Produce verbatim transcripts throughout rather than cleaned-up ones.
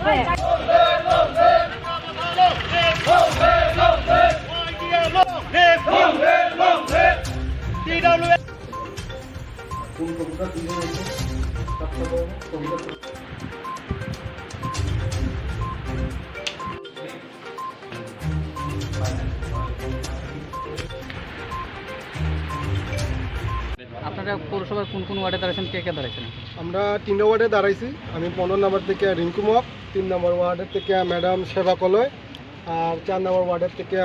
আপনারা পৌরসভার কোন কোন ওয়ার্ডে দাঁড়াইছেন, কে কে দাঁড়াইছেন? আমরা তিনটা ওয়ার্ডে দাঁড়াইছি। আমি পনেরো নম্বর থেকে রিঙ্কু মক, তিন নম্বর ওয়ার্ডের থেকে ম্যাডাম সেবা কলয়, আর চার নম্বর ওয়ার্ডের থেকে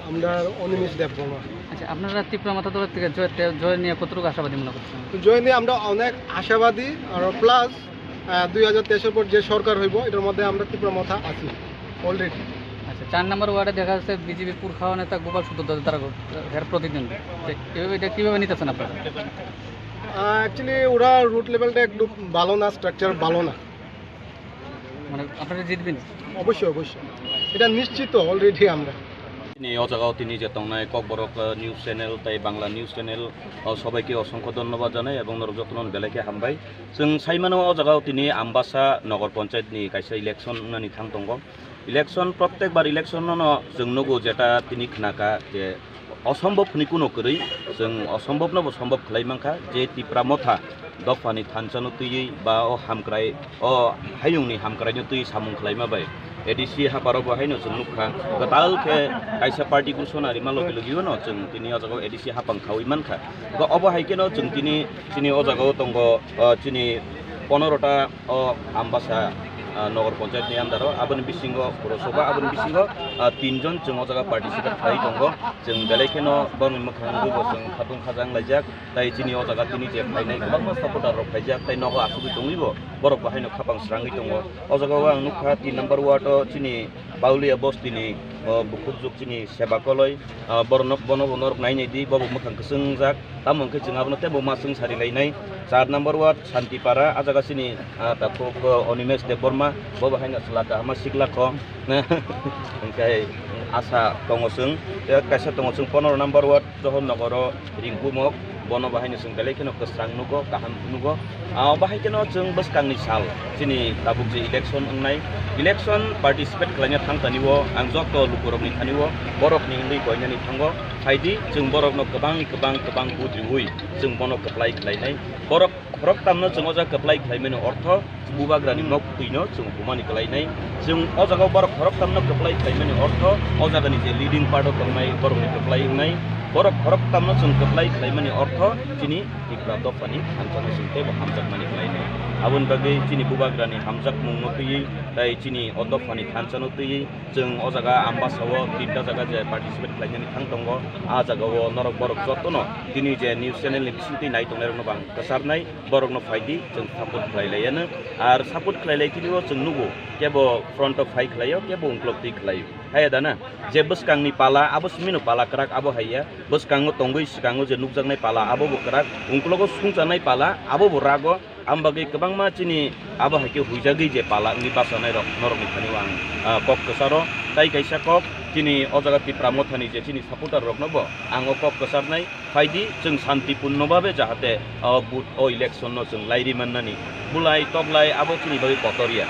আমরা অনিমেষ দেববর্মা। আচ্ছা, আপনারা তিপ্রা মথা দলের থেকে জয়, জয় নিয়ে কতটুকু আশাবাদী মনে করছেন? তো জয় নিয়ে আমরা অনেক আশাবাদী, আর প্লাস দুই হাজার তেইশের পর যে সরকার হইব, এটার মধ্যে আমরা তিপ্রা মথা আছি অলরেডি। আচ্ছা, চার নম্বর ওয়ার্ডে দেখা যাচ্ছে বিজেপির পুরখাওয়া নেতা গোপাল সূত্রধর তারা এর প্রতিদ্বন্দ্বী। তো এভাবে এটা কীভাবে নিতেছেন আপনারা? অ্যাকচুয়ালি ওরা রুট লেভেলটা একটু ভালো না, স্ট্রাকচার ভালো না। মানে আপনারা জিতবেন? অবশ্যই, অবশ্যই, এটা নিশ্চিত অলরেডি আমরা। Tini o jaga o tini je tongnai Kokborok, eh, news channel tai Bangla news channel, oh, sobaike osongkho dhonnobad janai ebong norok jotono belai khe hambai. Chwng sai mano o jaga o tini Ambasa Nogor Panchayat ni kaisa election wngnani thang tongo. Election, prottek bar election no no chwng nugo jeta tini khnaka je osombhob hwnwi kuno kwrwi, chwng osombhob no bo sombhob khlai mankha je Tipra Motha dophani thansa no twiwi ba o hamkrai, o hayungni hamkrai no twiwi samung khlaima bai A D C haparo bo haino chwng nukha, kwtal khe kaisa party gusona rima logi logi no chwng tini o jaga o A D C hapang khawi mankha. Obo hai kheno chwng tini chini o jaga o tongo, ah, chini ponorota o Ambasa, ah, Nogor Panchayat ni under o, aboni bisingo Purosabha, aboni bisingo, ah, tinjon chwng o jaga participate khlai tongo. Chwng belai kheno boni mwkhang bo chwng khatung khajang laijak, tai chini o jaga tini je phainai kwbangma supporter rok phaijak, tai nogo asugwi tongwi bo borok bo haino khapang srangwi tongo. O jaga o ang nukha tin number ward o chini Paulia bosti ni, o, bukhukjwk chini Seba Koloi, ah, borok no, bono bo norok nai nai di, bo bo mwkhang kwchwng wngjak. Tamo hwnkhe chwng abono teibo ma chwng sari lainai. Char number ward Santipara, ah jaga chini, ah, takhuk, ah, Onimesh Debbarma, bo bo haino chwla kahama sikla kho. Hwnkhe asa tongo chwng. Tei kaisa tongo chwng pondro number ward Johor Nogoro Ringku Mok, bono bo haino chwng belai kheno kwsang nugo, kaham nugo. Ah, bahai kheno chwng bwskangni sal chini tabuk je election wngnai, election participate khlaina thang tani o ang joto lukurokni thani o borokni wngwi koinani thango. Phaidi chwng borokno kwbangni kwbang kwbang vote riui chwng bono kwplai khlainai. Borok khoroktamno chwng o jaga kwplai khlaimani ortho bubagrani mok twino chwng humani khlainai. Chwng o jaga borok khoroktamno kwplai khlaimani ortho o jagani je leading part o tongnai borokni kwplai wngnai. Borok khoroktamno chwng kwplai khlaimani ortho chini Tipra dophani thansa no chwng teibo hamjakmani khlainai. Aboni bagwi chini bubagrani hamjakmungno twiwi tai chini o dophani thansa no twiwi chwng o jaga Ambasa o tinta jaga je participate khlainani thang tongo. A jaga o norok borok jotono tini je news channel ni bisingtwi nai tongnai rokno bo ang kwcharnai, borokno phaidi chwng support khlai lai anw. Ar support khlai lai tini o chwng nugo kebo front o phai khlai o, kebo ungkulok twi khlai o. Haiya da na? Je bwskangni pala, abo simino pala kwrak, abo haiya. Bwskango tongwi swkango je nukjaknai pala, abo bo kwrak. Ungkulogo sungchanai pala, abo bo rago. Ang bagwi kwbangma chini abo hai khe huijagwi je pala wngwi bachanai rok norokni thani o ang, ah, kok kwcharo. Tai kaisa kok chini o jaga Tipra Mothani je chini supporter rokno bo ang o kok kwcharnai. Phaidi chwng santipurno babe jahate, ah, vote o election no chwng lairi mannani. Bulai toklai abo chini bagwi kotor ya.